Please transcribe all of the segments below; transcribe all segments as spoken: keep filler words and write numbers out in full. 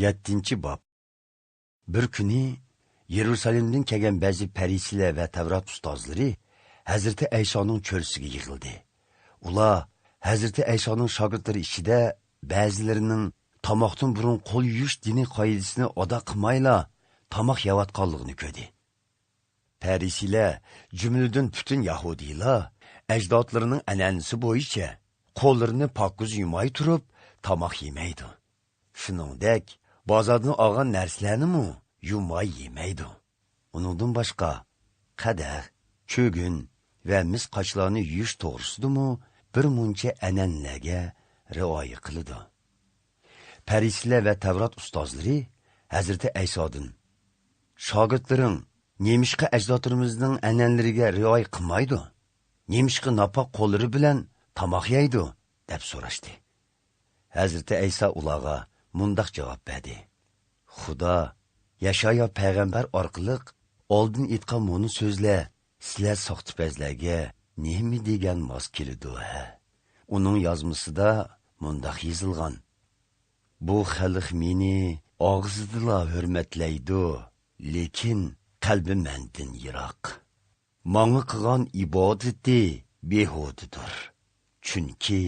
يەتتىنچى باب. بىر كۈنى يېرۇسالېمدىن كەلگەن بەزى پەرىسىيلەر ۋە تەۋرات ئۇستازلىرى ھەزرىتى ئەيسانىڭ چۆرىسىگە يىغىلدى. ئۇلار ھەزرىتى ئەيسانىڭ شاگىرتلىرى ئىچىدە بەزىلىرىنىڭ تاماقتىن بۇرۇن قول يۇيۇش دىنىي قائىدىسىنى ئادا قىلمايلا تاماق يەۋاتقانلىقىنى كۆردى. پەرىسىيلەر، جۈملىدىن پۈتۈن يەھۇدىيلار ئەجدادلىرىنىڭ ئەنئەنىسى بويىچە قوللىرىنى پاكىز يۇماي تۇرۇپ تاماق يېمەيدۇ. شۇنىڭدەك، بازاردىن ئالغان نەرسىلەرنىمۇ يۇماي يېمەيدۇ. ئۇنىڭدىن باشقا، قەدەھ، چۆگۈن ۋە مىس قاچىلارنى يۇيۇش توغرىسىدىمۇ بىر مۇنچە ئەنئەنىلەرگە رىئايە قىلىدۇ. پەرىسىيلەر ۋە تەۋرات ئۇستازلىرى ھەزرىتى ئەيسادىن، شاگىرتلىرىڭ نېمىشقا ئەجدادلىرىمىزنىڭ ئەنئەنىلىرىگە رىئايە قىلمايدۇ؟ نېمىشقا ناپاك قوللىرى بىلەن تاماق يەيدۇ؟ دەپ سوراشتى. ھەزرىتى ئەيسا ئۇلارغا مۇنداق جاۋاب بەردى: خۇدا يەشايا پەيغەمبەر ئارقىلىق ئالدىن ئېيتقان مۇنۇ سۆزلەر سىلەر ساختىپەزلەرگە نېمە دېگەن ماس كېلىدۇ، ھە؟ ئۇنىڭ يازمىسىدا مۇنداق يېزىلغان: بۇ خەلق مېنى ئاغزىدىلا ھۆرمەتلەيدۇ، لېكىن قەلبى مەندىن يىراق. ماڭا قىلغان ئىبادىتى بىھۇدىدۇر. چۈنكى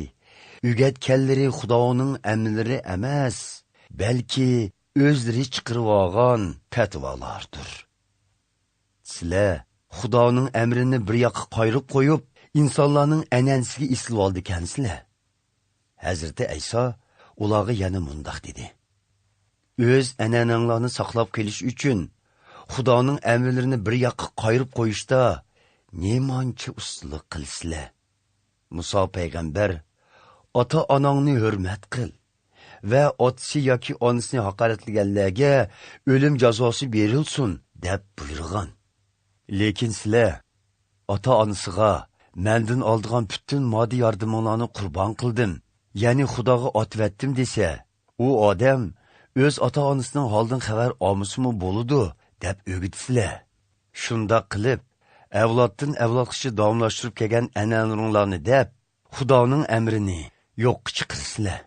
ئۆگەتكەنلىرى خۇدانىڭ ئەمىرلىرى ئەمەس، بەلكى ئۆزلىرى چىقىرىۋالغان پەتىۋالاردۇر. سىلەر خۇدانىڭ ئەمرىنى بىر ياققا قايرىپ قويۇپ، ئىنسانلارنىڭ ئەنئەنىسىگە ئېسىلىۋالىدىكەنسىلەر. ھەزرىتى ئەيسا ئۇلارغا يەنە مۇنداق دېدى: ئۆز ئەنئەنەڭلارنى ساقلاپ قېلىش ئۈچۈن خۇدانىڭ ئەمرلىرىنى بىر ياققا قايرىپ قويۇشتا نېمانچە ئۇستىلىق قىلىسىلەر؟ مۇسا پەيغەمبەر، ئاتا-ئاناڭنى ھۆرمەت قىل ۋە ئاتىسى ياكى ئانىسىنى ھاقارەتلىگەنلەرگە ئۆلۈم جازاسى بېرىلسۇن، دەپ بۇيرۇغان. لېكىن سىلەر، ئاتا-ئانىسىغا مەندىن ئالىدىغان پۈتۈن ماددىي ياردىمىڭلارنى قۇربان قىلدىم، يەنى خۇداغا ئاتىۋەتتىم دېسە، ئۇ ئادەم ئۆز ئاتا-ئانىسىنىڭ ھالىدىن خەۋەر ئالمىسىمۇ بولىدۇ، دەپ ئۆگىتىسىلەر. شۇنداق قىلىپ، ئەۋلادتىن ئەۋلادقىچە داۋاملاشتۇرۇپ كەلگەن ئەنئەنىلىرىڭلارنى دەپ، خۇدانىڭ ئەمرىنى يوققا چىقىرىسىلەر.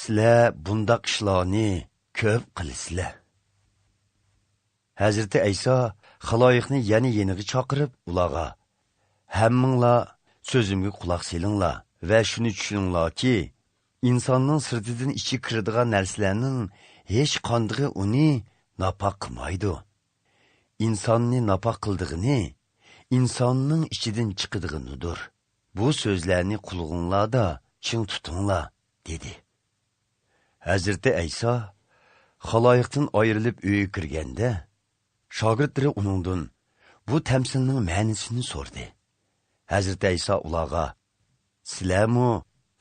سىلەر بۇنداق ئىشلارنى كۆپ قىلىسىلەر. ھەزرىتى ئەيسا خالايىقنى يەنە يېنىغا چاقىرىپ، ئۇلارغا، ھەممىڭلار سۆزۈمگە قۇلاق سېلىڭلار ۋە شۇنى چۈشىنىڭلاركى، ئىنساننىڭ سىرتىدىن ئىچىگە كىرىدىغان نەرسىلەرنىڭ ھېچقاندىقى ئۇنى ناپاك قىلمايدۇ. ئىنساننى ناپاك قىلىدىغىنى ئىنساننىڭ ئىچىدىن چىقىدىغىنىدۇر. بۇ سۆزلەرنى قۇلىقىڭلاردا چىڭ تۇتۇڭلار، دېدى. ھەزرىتى ئەيسا خالايىقتىن ئايرىلىپ ئۆيگە كىرگەندە، شاگىرتلىرى ئۇنىڭدىن بۇ تەمسىلنىڭ مەنىسىنى سورىدى. ھەزرىتى ئەيسا ئۇلارغا، سىلەرمۇ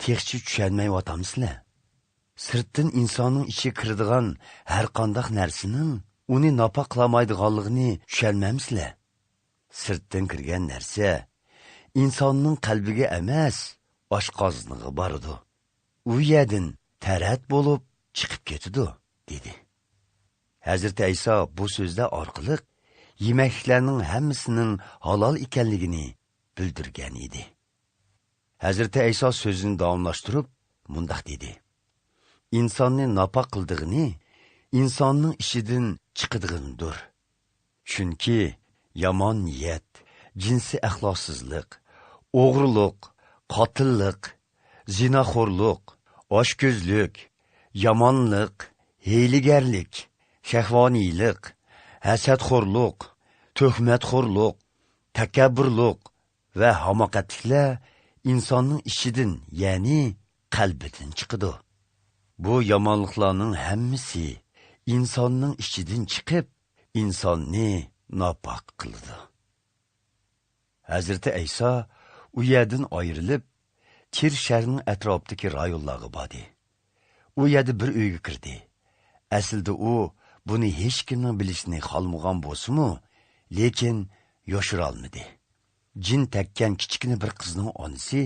تېخىچە چۈشەنمەيۋاتامسىلەر؟ سىرتتىن ئىنساننىڭ ئىچىگە كىرىدىغان ھەرقانداق نەرسىنىڭ ئۇنى ناپاك قىلالمايدىغانلىقىنى چۈشەنمەمسىلەر؟ سىرتتىن كىرگەن نەرسە ئىنساننىڭ قەلبىگە ئەمەس، ئاشقازىنىغا بارىدۇ. ئۇ يەردىن تەرەت بولۇپ چىقىپ كېتىدۇ، دېدى. ھەزرىتى ئەيسا بۇ سۆزلەر ئارقىلىق يېمەكلىكلەرنىڭ ھەممىسىنىڭ ھالال ئىكەنلىكىنى بىلدۈرگەن ئىدى. ھەزرىتى ئەيسا سۆزىنى داۋاملاشتۇرۇپ مۇنداق دېدى: ئىنساننى ناپاك قىلىدىغىنى ئىنساننىڭ ئىچىدىن چىقىدىغىنىدۇر. چۈنكى يامان نىيەت، جىنسىي ئەخلاقسىزلىق، ئوغرىلىق، قاتىللىق، زىناخورلۇق، ئاچكۆزلۈك، يامانلىق، ھىيلىگەرلىك، شەھۋانىيلىق، ھەسەتخورلۇق، تۆھمەتخورلۇق، تەكەببۇرلۇق ۋە ھاماقەتلىكلەر ئىنساننىڭ ئىچىدىن، يەنى قەلبىدىن چىقىدۇ. بۇ يامانلىقلارنىڭ ھەممىسى ئىنساننىڭ ئىچىدىن چىقىپ، ئىنساننى ناپاك قىلىدۇ. ھەزرىتى ئەيسا ئۇ يەردىن ئايرىلىپ، تىر شەھىرىنىڭ ئەتراپىدىكى رايونلارغا باردى. ئۇ يەردە بىر ئۆيگە كىردى. ئەسلىدە ئۇ بۇنى ھېچكىمنىڭ بىلىشىنى خالىمىغان بولسىمۇ، لېكىن يوشۇرالمىدى. جىن تەگكەن كىچىككىنە بىر قىزنىڭ ئانىسى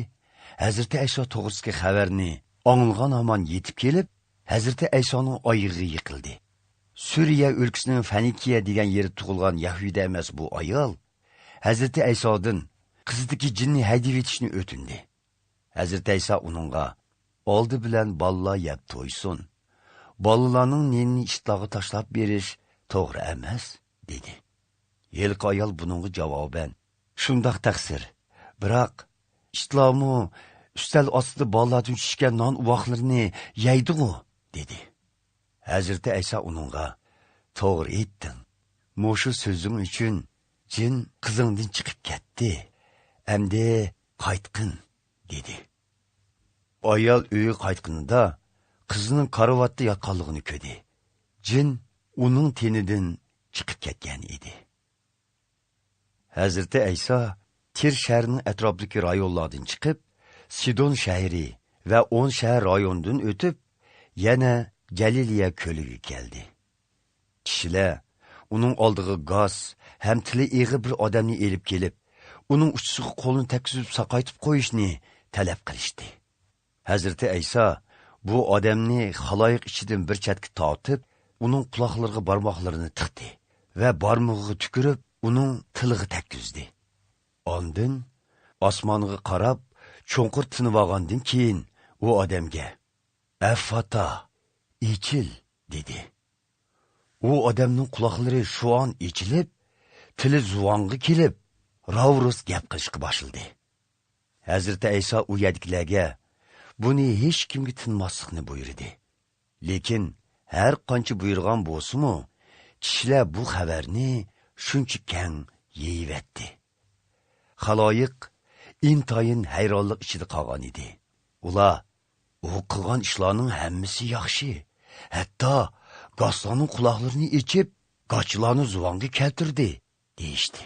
ھەزرىتى ئەيسا توغرىسىدىكى خەۋەرنى ئاڭلىغان ھامان يېتىپ كېلىپ، ھەزرىتى ئەيسانىڭ ئايىغىغا يىقىلدى. سۈرىيە ئۆلكىسىنىڭ فەنىكىيە دېگەن يېرىدە تۇغۇلغان يەھۇدىي ئەمەس بۇ ئايال ھەزرىتى ئەيسادىن قىزىدىكى جىننى ھەيدىۋېتىشنى ئۆتۈندى. ھەزرىتى ئەيسا ئۇنىڭغا، ئالدى بىلەن بالىلار يەپ تويسۇن. «بالىلارنىڭ نېنىنى ئىتلارغا تاشلاپ بېرىش توغرا ئەمەس» دېدى. ھېلىقى ئايال بۇنىڭغا جاۋابەن: «شۇنداق تەقسىر، بىراق ئىتلارمۇ ئۈستەل ئاستىدا بالىلاردىن چۈشكەن نان ئۇۋاقلىرىنى يەيدىغۇ؟» دېدى. ھەزرىتى ئەيسا ئۇنىڭغا: «توغرا ئېيتتىڭ. مۇشۇ سۆزۈڭ ئۈچۈن جىن قىزىڭدىن چىقىپ كەتتى. ئەمدى قايتقىن» دېدى. ئايال ئۆيىگە قايتقىنىدا، قىزىنىڭ كارىۋاتتا ياتقانلىقىنى كۆردى. جىن ئۇنىڭ تېنىدىن چىقىپ كەتكەن ئىدى. ھەزرىتى ئەيسا تىر شەھىرىنىڭ ئەتراپىدىكى رايونلاردىن چىقىپ، سىدون شەھىرى ۋە ئون شەھەر رايونىدىن ئۆتۈپ، يەنە گەلىلىيە كۆلىگە كەلدى. كىشىلەر ئۇنىڭ ئالدىغا گاس ھەم تىلى ئېغىر بىر ئادەمنى ئېلىپ كېلىپ، ئۇنىڭ ئۇچىسىغا قولىنى تەگكۈزۈپ ساقايتىپ قويۇشنى تەلەپ قىلىشتى. ھەزرىتى ئەيسا بۇ ئادەمنى خالايىق ئىچىدىن بىر چەتكە تارتىپ، ئۇنىڭ قۇلاقلىرىغا بارماقلىرىنى تىقتى ۋە بارمىقىغا تۈكۈرۈپ، ئۇنىڭ تىلىغا تەگكۈزدى. ئاندىن ئاسمانغا قاراپ، چوڭقۇر تىنىۋالغاندىن كېيىن، ئۇ ئادەمگە: «ئەففاتا، ئېچىل!» دېدى. ئۇ ئادەمنىڭ قۇلاقلىرى شۇ ئان ئېچىلىپ، تىلى زۇۋانغا كېلىپ، راۋۇرۇس گەپ قىلىشقا باشلىدى. ھەزرىتى ئەيسا ئۇ يەردىكىلەرگە بۇنى ھېچكىمگە تىنماسلىقنى بۇيرۇدى. لېكىن ھەر قانچە بۇيرۇغان بولسىمۇ، كىشىلەر بۇ خەۋەرنى شۇنچە كەڭ يېيىۋەتتى. خالايىق ئىنتايىن ھەيرانلىق ئىچىدە قالغان ئىدى. ئۇلار: «ئۇ قىلغان ئىشلارنىڭ ھەممىسى ياخشى. ھەتتا گاسلارنىڭ قۇلاقلىرىنى ئېچىپ، گاچىلارنى زۇۋانغا كەلتۈردى» دېيىشتى.